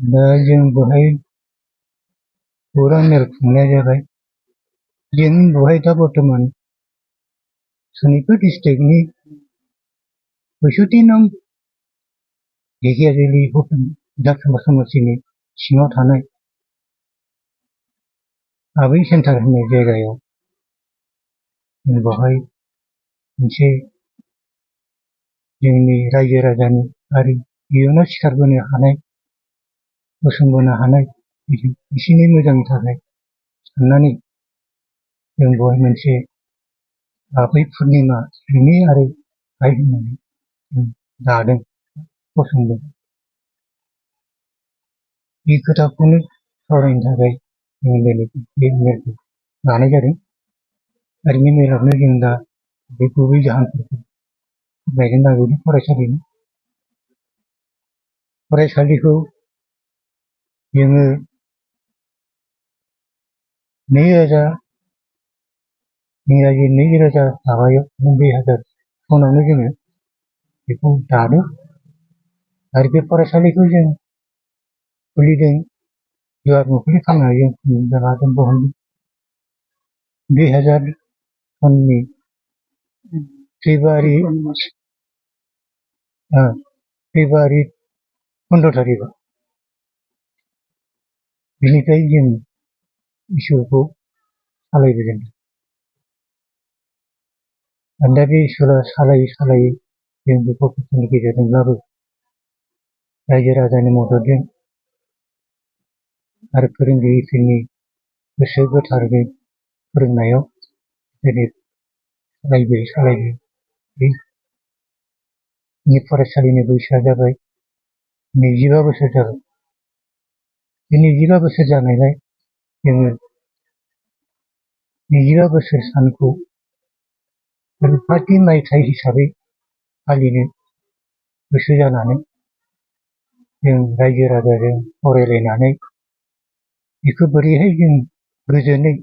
दा जों बेवहाय खौरां मेल खुंनाय जाबाय। जों बेवहाय दा बर्थमान सनितपुर डिस्ट्रिक्टनि 65 नं ढेकियाजुलि विधानसभा समष्टिनि सिङाव थानाय आबै सेन्टार होननाय जायगायाव जों बेवहाय मोनसे जोंनि रायजो राजानि आरो इयुनाव सिखारबोनो हानाय गसंबोनो हानाय बिसोरनि मोजांनि थाखाय साननानै जों बेवहाय मोनसे आबै पुर्निमा बिनि आरो आइ होननानै जों दादों फसंदों। बे खोथाखौनो सावरायनो थाखाय जों दिनै बे मेलखौ लानाय जादों आरो बे मेलावनो जों दा बे गुबै जाहोनफोरखौ फोरमायनो नागिरदों। फरायसालिखौ जोङो 2000 सनावनो जोङो बेखौ दादों आरो बे फरायसालिखौ जों खुलिदों गुवार मुखुलि खालामनानै जों खुलिनो लादों। बहनदों 2000 सननि फेब्रुवारि 15 थारिखआव बिनिफ्राय जों स्कुलखौ सालायबोदों। दा बे स्कुला सालायै सालायै जों बे गथ'फोरनि गेजेरजोंब्लाबो रायजो राजानि मददजों आरो फोरोंगिरिफोरनि गोसो गोथारै फोरोंनायाव दिनै सालायबोयै बे फरायसालिनि बैसोआ जाबाय 25 बोसोर जाबाय। बे 25 बोसोर जानायलाय जोङो 25 बोसोर सानखौ पार्टी मायथाइ हिसाबै फालिनो गोसो जानानै जों रायजो राजाजों सावरायलायनानै बेखौ बोरैहाय जों गोजोनै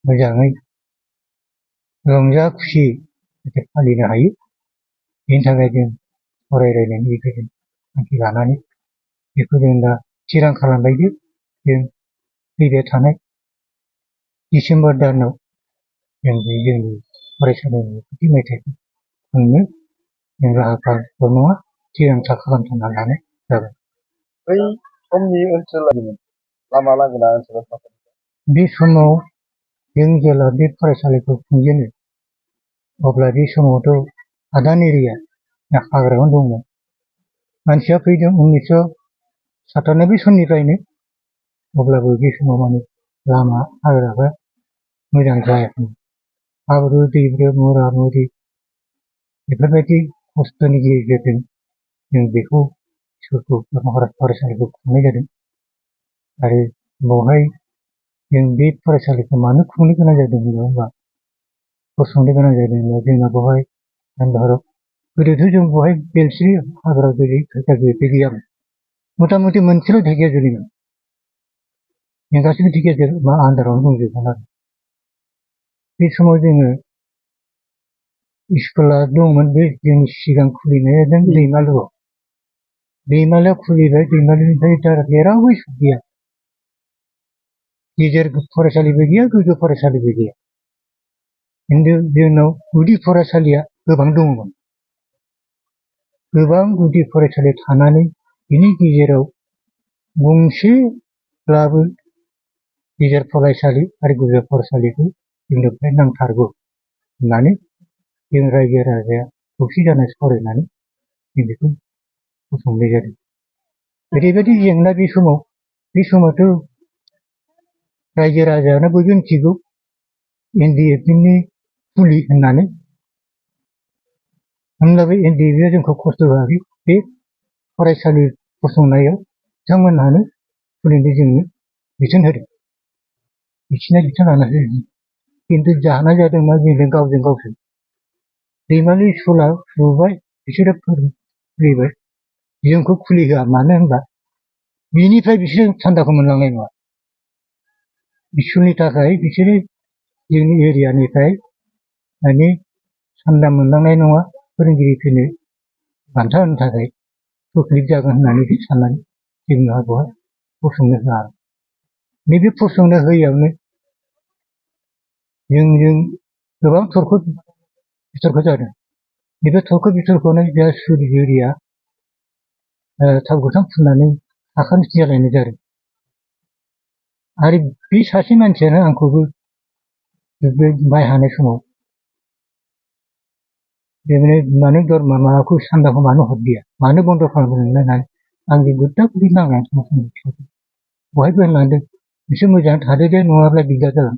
मोजाङै रंजा खुसि फालिनो हायो बेनि थाखाय जों सावरायलायनायनि गेजेरजों थांखि लानानै बेखौ जों दा थिरां खालामबाय जे जों फैबाय थानाय डिसेम्बर दानाव जों बे जोंनि फरायसालिनि पार्टी मायथाइखौ खुंनो जों राहाफोर नङा थिरांथा खालामथ'ना लानाय जाबाय। बै समनि ओनसोलाव लामा लांगोना ओनसोलाव बे समाव जों जेला बे फरायसालिखौ खुंजेनो अब्ला बे समावथ' हादान एरिया हाग्रायावनो दंमोन। मानसिया फैदों 1997 सननिफ्रायनो, अब्लाबो बे समाव माने लामा हाग्राफ्रा मोजां जायाखैमोन। हाब्रु दैब्रु मुरा मुरि बेफोरबायदि खस्थ'नि गेजेरजों जों बेखौ स्कुलखौ फरायसालिखौ खुंनाय जादों। आरो बेवहाय जों बे फरायसालिखौ मानो खुंनो गोनां जादों होनबा फसंनो गोनां जादों होनबा जोंना बेवहाय गोदोथ' जों बेवहाय बेलस्रि हाग्रा ढेकियाजुलि गैयामोन। मथा मथि मोनसेल' ढेकियाजुलिमोन। जों गासिबो ढेकियाजुलि आन्दारावनो दंजोबोमोन आरो बे समाव जोङो स्कुला दंमोन। बे जों सिगां खुलिनाया जों दैमालुआव खुलिबाय। दैमालुनिफ्राय दा जेरावबो स्कुल गैया। गेजेर फरायसालिबो गैया, गोजौ फरायसालिबो गैया। खिन्थु जोंनाव गुदि फरायसालिया गोबां दङमोन। गोबां गुदि फरायसालि थानानै बिनि गेजेराव गंसेब्लाबो गेजेर फरायसालि आरो गोजौ फरायसालिखौ जोंनो बेहाय नांथारगौ होननानै जों रायजो राजाया खौसे जाना सावरायनानै जों बेखौ फसंनाय जादों। ओरैबायदि जेंना बे समावथ' रायजो राजायानो बयबो मिथिगौ NDFनि फुलि होननानै। होमब्लाबो NDFआ जोंखौ खस्थ' होआखै। बे फरायसालि फसंनायाव बिथांमोनहानो फुलिनि जोंनो बिथोन होदों। बिसिना बिथोन होदों। खिन्थु जाहोना जादों मा जोंजों गावजों गावसो। दैमालु स्कुला खुबाय, बिसोरो खुलिबाय, जोंखौ खुलि होआ। मानो होनबा बिनिफ्राय बिसोर सान्दाखौ मोनलांनाय नङा। स्कुलनि थाखाय बिसोरो जोंनि एरियानिफ्राय माने सान्दा मोनलांनाय नङा। फोरोंगिरिफोरनो बान्था होनो थाखाय तकलिफ जागोन होननानै साननानै जोंहा बेवहाय फसंनो होआ नैबे फसंनो होयैयावनो जोंजों गोबां थरख' बिथरख' जादों नैबे थरख' बिथरख'नो जा सुरिगिरिया थाव गोथां फुननानै आखान्थि जालायनाय जादों आरो बे सासे मानसियानो आंखौबो बे माइ हानाय समाव बेनो मानो दरमा माबाखौ सान्दाखौ मानो हरदिया मानो बन्द' खालामदों होननानै आंजों गुद्दा गुदि नांनानै थांगासिनो बहायबो होनलांदों एसे मोजां थादो दे नङाब्ला दिगदार जागोन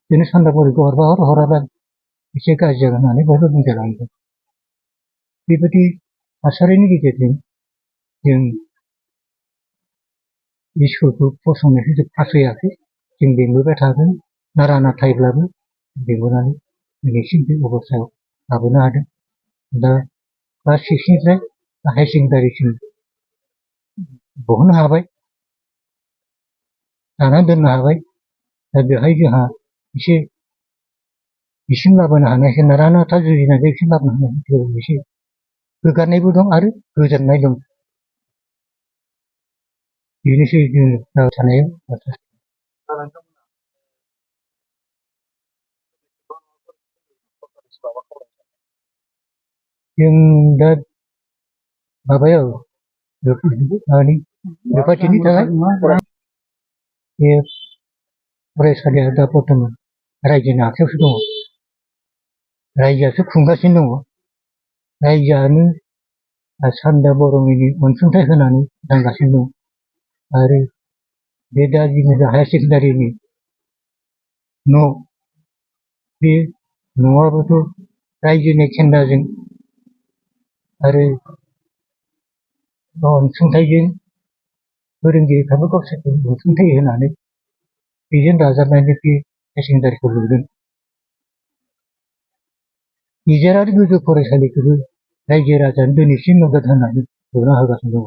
बिदिनो सान्दा बरिखौ हरबा हराब्ला एसे गाज्रि जागोन होननानै बयबो बुंजालांदों बेबायदि थासारिनि गेजेरजों जों स्कुलखौ फसंनायखौ जों फासययाखै जों बेंबोबाय थागोन नारा नाथायब्लाबो बेंबोनानै दिनैसिम बे अबस्थायाव लाबोनो हादों दा क्लास 6निफ्राय हायार सेकेन्डारिसिम बहननो हाबाय दानानै दोननो हाबाय दा बेवहाय जोंहा एसे बिसिम लाबोनो हानायखाय नारा नाथा जुजिनायजों एसे लाबोनो हानाय एसे गोगानायबो दं आरो गोजोननाय दं बेनोसै जों थानायाव जों दा माबायाव बेबादिनि थाखाय बे फरायसालिया दा बर्थमान रायजोनि आखायावसो दङ रायजोआसो खुंगासिनो दङ रायजोआनो सान्दा बर'मिनि अनसुंथाइ होनानै रानगासिनो दं आरो बे दा जोंनि हायार सेकेन्डारिनि न' बे न'आबोथ' रायजोनि खेन्दाजों आरो अनसुंथाइजों फोरोंगिरिफ्राबो गावसोरखौ अनसुंथाइ होनानै बेजों दाजाबनानै बे हायार सेकेन्डारिखौ लुदों गेजेरारि गोजौ फरायसालिखौबो रायजो राजानो दिनैसिम मदद होनानै लुना होगासिनो दङ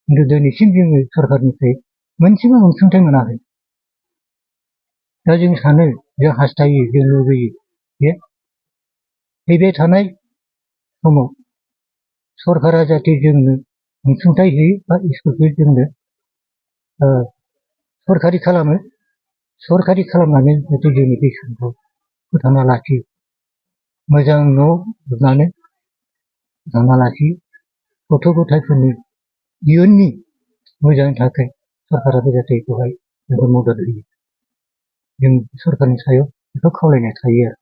खिन्थु दिनैसिम जोङो सरकारनिफ्राय मोनसेबो अनसुंथाइ मोनाखै दा जों सानो जों हास्थायो जों लुबैयो जे फैबाय थानाय समाव सरकारा जाहाथे जोंनो अनसुंथाइ होयो बा स्कुलखौ जोंनो सरकारि खालामो सरकारि खालामनानै जाहाथे जोंनि बे स्कुलखौ फोथांना लाखियो मोजां न' लुनानै फोथांना लाखियो गथ' गथायफोरनि इयुननि मोजांनि थाखाय सरकाराबो जाहाथे बेवहाय जोंखौ मदद होयो जों सरकारनि सायाव बेखौ खावलायनाय थायो आरो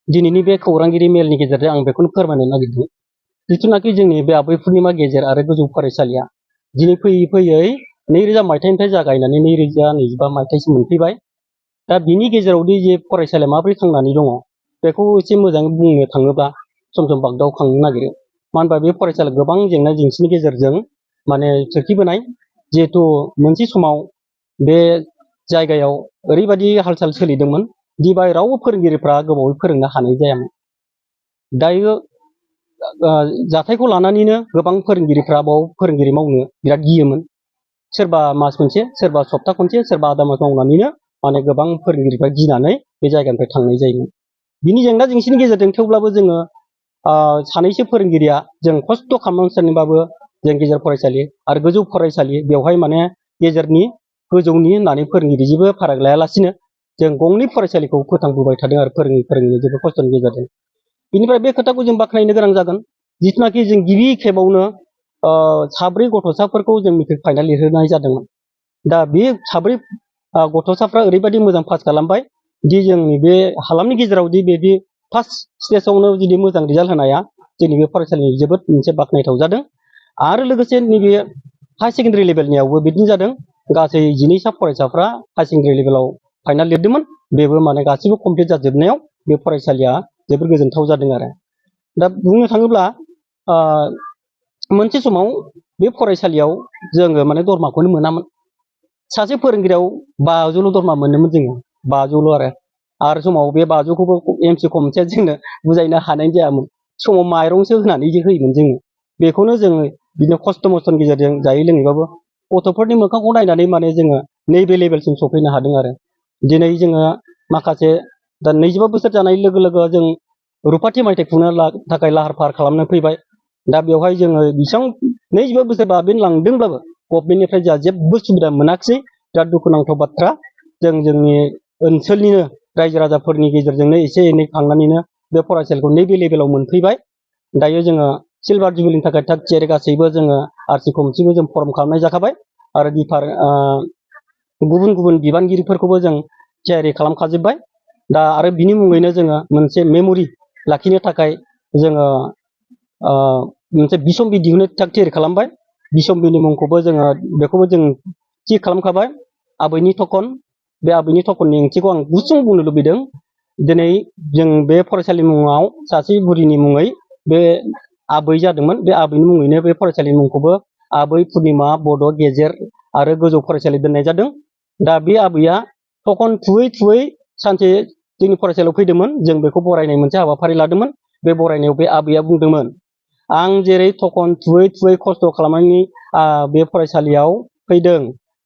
दिनैनि बे खौरांगिरि मेलनि गेजेरजों आं बेखौनो फोरमायनो नागिरदों जिथुनाखि जोंनि बे आबै पुर्निमा गेजेर आरो गोजौ फरायसालिया दिनै फैयै फैयै 2000 मायथाइनिफ्राय जागायनानै 2025 मायथाइसिम मोनफैबाय दा बिनि गेजेरावदि जे फरायसालिया माबोरै थांनानै दङ बेखौ एसे मोजाङै बुंनो थाङोब्ला सम सम बागदावखांनो नागिरो मानो होनबा बे फरायसालिया गोबां जेंना जेंसिनि गेजेरजों माने सोरखिबोनाय जिहेतु मोनसे समाव बे जायगायाव ओरैबायदि हालसाल सोलिदोंमोन दि बाय रावबो फोरोंगिरिफ्रा गोबावै फोरोंनो हानाय जायामोन दायो जाथायखौ लानानैनो गोबां फोरोंगिरिफ्रा बाव फोरोंगिरि मावनो बिराद गियोमोन सोरबा मास मोनसे सोरबा सप्ता खनसे सोरबा आदा मास मावनानैनो माने गोबां फोरोंगिरिफ्रा गिनानै बे जायगानिफ्राय थांनाय जायोमोन बिनि जेंना जेंसिनि गेजेरजों थेवब्लाबो जोङो सानैसो फोरोंगिरिया जों खस्थ' खालामनांसिगोनबाबो जों गेजेर फरायसालि आरो गोजौ फरायसालि बेवहाय माने गेजेरनि गोजौनि होननानै फोरोंगिरि जेबो फाराग लायालासिनो जों गंनै फरायसालिखौ फोथांबोबाय थादों आरो फोरोङै जोबोद खस्थ'नि गेजेरजों बिनिफ्राय बे खोथाखौ जों बाख्नायनो गोनां जागोन जिथुनाखि जों गिबि खेबावनो साब्रै गथ'साफोरखौ जों मेट्रिक फाइनाल लिरहोनाय जादोंमोन दा बे साब्रै गथ'साफ्रा ओरैबायदि मोजां पास खालामबाय दि जोंनि बे हालामनि गेजेरावदि बेदि फार्स्ट स्टेजावनो जुदि मोजां रिजाल्ट होनाया जोंनि बे फरायसालिनि जोबोद मोनसे बाख्नायथाव जादों आरो लोगोसे नैबे हाई सेकेन्डारि लेभेलनियावबो बिदिनो जादों गासै 12सा फरायसाफ्रा हाई सेकेन्डारि लेभेलाव फाइनाल लिरदोंमोन बेबो माने गासिबो कमप्लिट जाजोबनायाव बे फरायसालिया जोबोद गोजोनथाव जादों आरो दा बुंनो थाङोब्ला मोनसे समाव बे फरायसालियाव जोङो माने दरमाखौनो मोनामोन सासे फोरोंगिरियाव 500ल' दरमा मोनोमोन जोङो 500ल' आरो समाव बे 500खौबो एमसि खमसे जोंनो बुजायनो हानाय जायामोन समाव माइरंसो होनानै होयोमोन जोङो बेखौनो जोङो बिदिनो खस्थ' मस्थ'नि गेजेरजों जायै लोङैबाबो गथ'फोरनि मोखांखौ नायनानै माने जोङो नैबे लेभेलसिम सफैनो हादों आरो दिनै जोङो माखासे दा 25 बोसोर जानाय लोगो लोगो जों रुपाथि मायथाइ खुंनो थाखाय लाहार फाहार खालामनो फैबाय दा बेवहाय जोङो बेसेबां 25 बोसोर बाबेनलांदोंब्लाबो गभर्नमेन्टनिफ्राय जोंहा जेबो सुबिदा मोनाखिसै। बिराद दुखुनांथाव बाथ्रा। जोंनि ओनसोलनिनो रायजो राजाफोरनि गेजेरजोंनो एसे एनै खांनानैनो बे फरायसालिखौ नैबे लेभेलाव मोनफैबाय। दायो जोङो सिलभार जुबिलिनि थाखाय थाग थियारि गासैबो जोङो आरसि कमिटिबो जों फर्म खालामनाय जाखाबाय आरो गुबुन गुबुन बिबानगिरिफोरखौबो जों थियारि खालामखाजोब्बाय। दा आरो बिनि मुङैनो जोङो मोनसे मेम'रि लाखिनो थाखाय जोङो मोनसे बिसम्बि दिहुननो थाग थियारि खालामबाय। बिसम्बिनि मुंखौबो जोङो बेखौबो जों थि खालामखाबाय। आबैनि थखन, बे आबैनि थखननि ओंथिखौ आं गुसुं बुंनो लुबैदों। दिनै जों बे फरायसालि मुङाव सासे बुरिनि मुङै बे आबै जादोंमोन। बे आबैनि मुङैनो बे फरायसालिनि मुंखौबो आबै पुर्निमा बड' गेजेर आरो गोजौ फरायसालि दोननाय जादों। दा बे आबैया थखन थुयै थुयै सानसे जोंनि फरायसालियाव फैदोंमोन। जों बेखौ बरायनाय मोनसे हाबाफारि लादोंमोन। बे बरायनायाव बे आबैया बुंदोंमोन, आं जेरै थखन थुयै थुयै खस्थ' खालामनानै बे फरायसालियाव फैदों,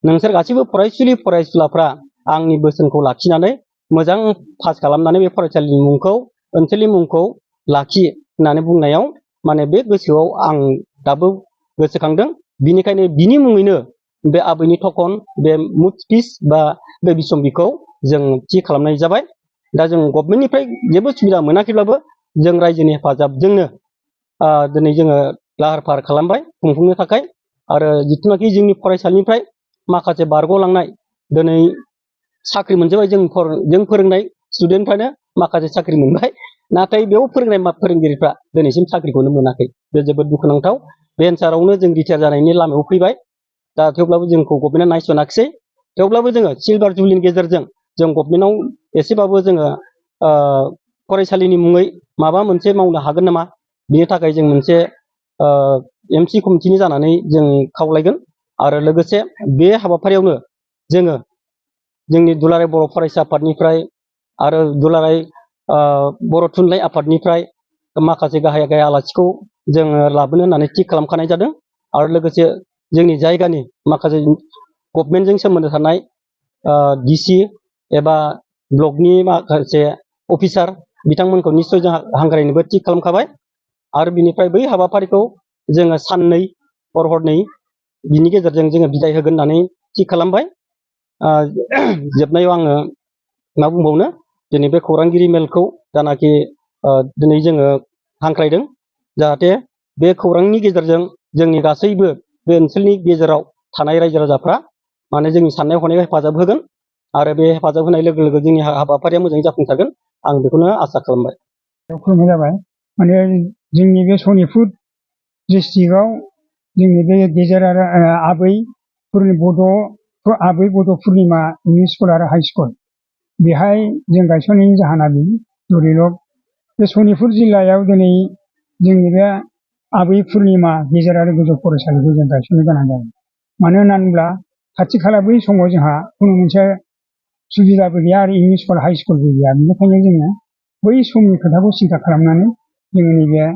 नोंसोर गासैबो फरायसुलि फरायसुलाफ्रा आंनि बोसोनखौ लाखिनानै मोजां पास खालामनानै बे फरायसालिनि मुंखौ, ओनसोलनि मुंखौ लाखि होननानै बुंनायाव माने बे गोसोआव आं दाबो गोसोखांदों। बिनिखायनो बिनि मुङैनो बे आबैनि थखन, बे मुथ पिस बा बे बिसम्बिखौ जों थि खालामनाय जाबाय। दा जों गभर्नमेन्टनिफ्राय जेबो सुबिदा मोनाखैब्लाबो जों रायजोनि हेफाजाबजोंनो दिनै जोङो लाहार फाहार खालामबाय खुंफुंनो थाखाय। आरो जिथुनाखि जोंनि फरायसालिनिफ्राय माखासे बारग'लांनाय दिनै साख्रि मोनजोब्बाय। जों फोरोंनाय स्टुडेन्टफ्रानो माखासे साख्रि मोनबाय। नाथाय बेयाव फोरोंनाय फोरोंगिरिफ्रा दिनैसिम साख्रिखौनो मोनाखै। बे जोबोद दुखुनांथाव। बे एन्सारावनो जों रिटायार जानायनि लामायाव फैबाय। दा थेवब्लाबो जोंखौ गभर्नमेन्टआ नायस'नाखिसै। थेवब्लाबो जोङो सिलभार जुबलिनि गेजेरजों जों गभर्नमेन्टआव एसेबाबो जोङो फरायसालिनि मुङै माबा मोनसे मावनो हागोन नामा, बिनि थाखाय जों मोनसे एमसि कमिटिनि जानानै जों खावलायगोन। आरो लोगोसे बे हाबाफारियावनो जोङो जोंनि दुलाराय बर' फरायसा आफादनिफ्राय आरो दुलाराय बर' थुनलाइ आफादनिफ्राय माखासे गाहाय गाहाय आलासिखौ जोङो लाबोनो होननानै थि खालामखानाय जादों। आरो लोगोसे जोंनि जायगानि माखासे गभर्नमेन्टजों सोमोन्दो थानाय डिसि एबा ब्लकनि माखासे अफिसार बिथांमोनखौ निस्सय जों हांख्रायनोबो थि खालामखाबाय। आरो बिनिफ्राय बै हाबाफारिखौ जोङो साननै हरनै बिनि गेजेरजों जोङो बिदाय होगोन होननानै थि खालामबाय। जोबनायाव आङो मा बुंबावनो, दिनै बे खौरांगिरि मेलखौ जानाखि दिनै जोङो हांख्रायदों, जाहाथे बे खौरांनि गेजेरजों जोंनि गासैबो बे ओनसोलनि गेजेराव थानाय रायजो राजाफ्रा माने जोंनि साननाय हनायाव हेफाजाब होगोन। आरो बे हेफाजाब होनाय लोगो लोगो जोंनि हाबाफारिया मोजाङै जाफुंसारगोन, आं बेखौनो आसा खालामबाय। फोरमायनाय जाबाय। माने जोंनि बे सनितपुर डिस्ट्रिक्टआव जोंनि बे गेजेर आरो आबै बड' पुर्निमा इंलिश स्कुल आरो हाइ स्कुल, बेहाय जों गायसननायनि जाहोना बेनो धरिलक बे सनितपुर जिल्लायाव दिनै जोंनि बे आबै पुर्निमा गेजेर आरो गोजौ फरायसालिखौ जों गायसननो गोनां जादों। मानो होननानै बुङोब्ला खाथि खाला बै समाव जोंहा खुनु मोनसे सुबिदाबो गैया आरो इंलिश स्कुल हाइ स्कुलबो गैया। बेनिखायनो जोङो बै समनि खोथाखौ सिन्था खालामनानै जोङो नैबे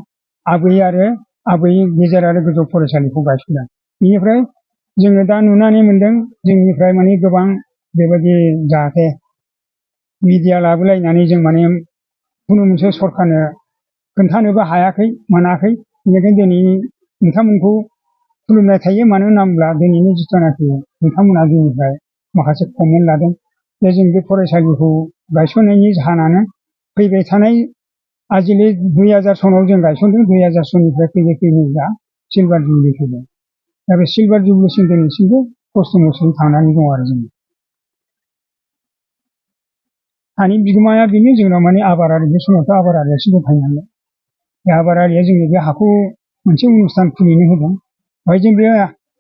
आबै गेजेर आरो गोजौ फरायसालिखौ गायसनदों। बेनिफ्राय जोङो दा नुनानै मोनदों जोंनिफ्राय माने गोबां बेबायदि जाहाथे मिडिया लाबोलायनानै जों माने खुनु मोनसे सरखारनो खोन्थानोबो हायाखै मोनाखै। बेनिखायनो दिनै नोंथांमोनखौ खुलुमनाय थायो। मानो होनना बुङोब्ला दिनैनि जिथुनाखि नोंथांमोना जोंनिफ्राय माखासे कमेन्ट लादों जे जों बे फरायसालिखौ गायसननायनि जाहोनानो फैबाय थानाय आजिलि 2000 सनाव जों गायसनदों। 2000 सननिफ्राय फैयै फैयै दा सिलभार जुबलि फैदों। दा बे सिलभार जुबलिसिम दिनैसिमबो खस्थ' मस्थ'यै थांनानै दं आरो जों। हानि बिगोमाया बेनो जोंनाव माने आबादारि, बे समावथ' आबादारियासो दंखायो नालाय। बे आबादारिया जोंनि बे हाखौ मोनसे अनुष्ठान खुलिनो होदों। बेवहाय जों बे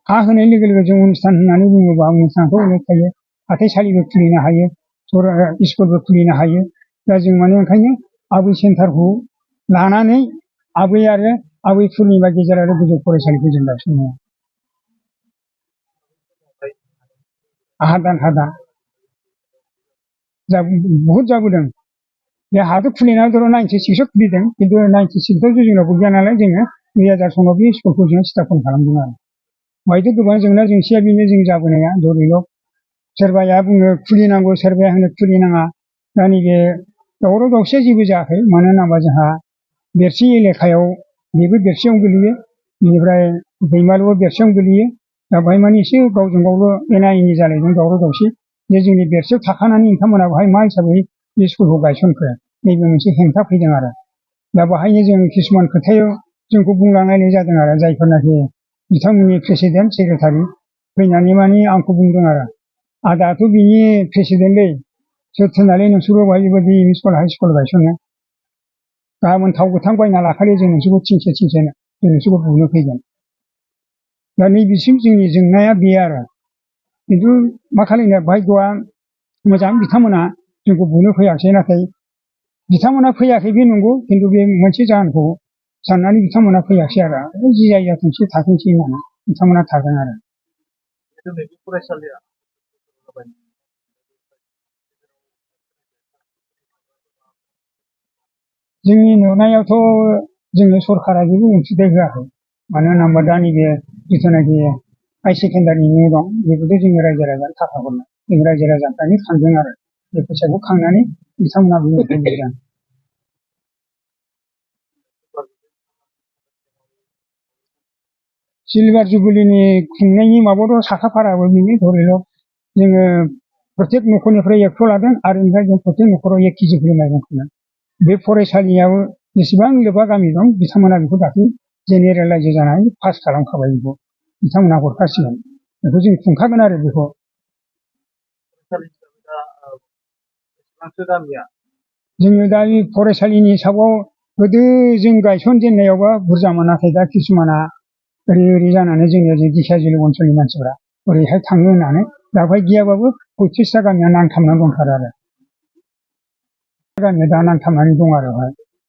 हा होनाय लोगो लोगो जों अनुष्ठान होननानै बुङोबा अनुष्ठानथ' अनेक थायो। हाथाइसालिबो खुलिनो हायो, स्कुलबो खुलिनो हायो। दा जों माने ओंखायनो आबै सेन्टारखौ लानानै आबै पुर्निमा गेजेर आरो गोजौ फरायसालिखौ जों गायसनदों। हादान बहुद जाबोदों। बे हाखौ खुलिनानै 96 खुलिदों, खिन्थु 96 जोंनावबो गैया नालाय जोङो 2000 सनाव बे स्कुलखौ जों स्थापन खालामदों आरो। बेवहायथ' गोबां जेंना जेंसिया बेनो जों जाबोनाया। धरिलक सोरबाया बुङो खुलिनांगौ, सोरबाया होनो खुलिनाङा। दा नैबे दावराव दावसिया जेबो जायाखै। मानो होनोबा जोंहा बेरसि एलेखायाव बेबो बेरसियावनो गोलैयो। बेनिफ्राय दैमालुआ बेरसेयावनो गोलैयो दा बेहाय माने एसे गावजों गावल' एना एनि जालायदों दावराव दावसि जे जोंनि बेरसेयाव थाखानानै नोंथांमोना बेहाय मा हिसाबै बे स्कुलखौ गायसनखो नैबे मोनसे हेंथा फैदों आरो दा बेहायनो जों किसुमान खोथायाव जोंखौ बुंलांनाय जादों आरो जायफोरनाखि बिथांमोननि प्रेसिडेन्ट सेक्रेटारि फैनानै माने आंखौ बुंदों आरो दाथ' बिनि प्रेसिडेन्टलै सोर थिननानै नोंसोरबो बेहाय बेबायदि M E school high school गायसनो गाबोन थाव गोथां बायना लाखालि जों नोंसोरखौ थिनसे जों नोंसोरखौ बुनो फैगोन दा नैबेसिम जोंनि जेंनाया बे आरो खिन्थु मा खालामनो भाग्यआ मोजां बिथांमोना जोंखौ बुनो फैयाखिसै नाथाय बिथांमोना फैयाखै बे नंगौ खिन्थु बे मोनसे जाहोनखौ साननानै बिथांमोना फैयाखिसै आरो जि जाय जाथोंसै थाथोंसै होननानै बिथांमोना थादों आरो फरायसालिया जोंनि नुनायावथ' जोंनो सरकारा जेबो अनसुंथाइ होआखै मानो होनोबा दा नैबे जिथुनाखि हाई सेकेन्डारि न' दं बेखौथ' जोंनि रायजो राजानो थाखा हरनाय जों रायजो राजानिफ्रायनो खांदों आरो बे फैसाखौ खांनानै बिथांमोना बुंदों सिलभार जुबिलिनि खुंनायनि माबायावथ' साखाफाराबो बेनो धरिल' जोङो प्रत्येक न'खरनिफ्राय 100 लादों आरो ओमफ्राय जों प्रत्येक न'खराव 1 केजि होनाय माइरंखौनो बे फरायसालियाव जेसेबां लोबा गामि दं बिथांमोना बेखौ दाख्लै जेनेरेल रायजो जानानै पास खालामखाबाय बेखौ बिथांमोना हरखासिगोन बेखौ जों खुंखागोन आरो बेखौ जोङो दा बे फरायसालिनि हिसाबाव गोदो जों गायसनजेननायावबा बुरजामोन नाथाय दा किसुमाना ओरै जानानै जोंनि ओरै दिखियाजुलि ओनसोलनि मानसिफोरा ओरैहाय थाङो होननानै दा बेहाय गैयाबाबो 35टा गामिया नांथाबनानै दंथारो आरो गामिया दा नांथाबनानै दं आरो बेहाय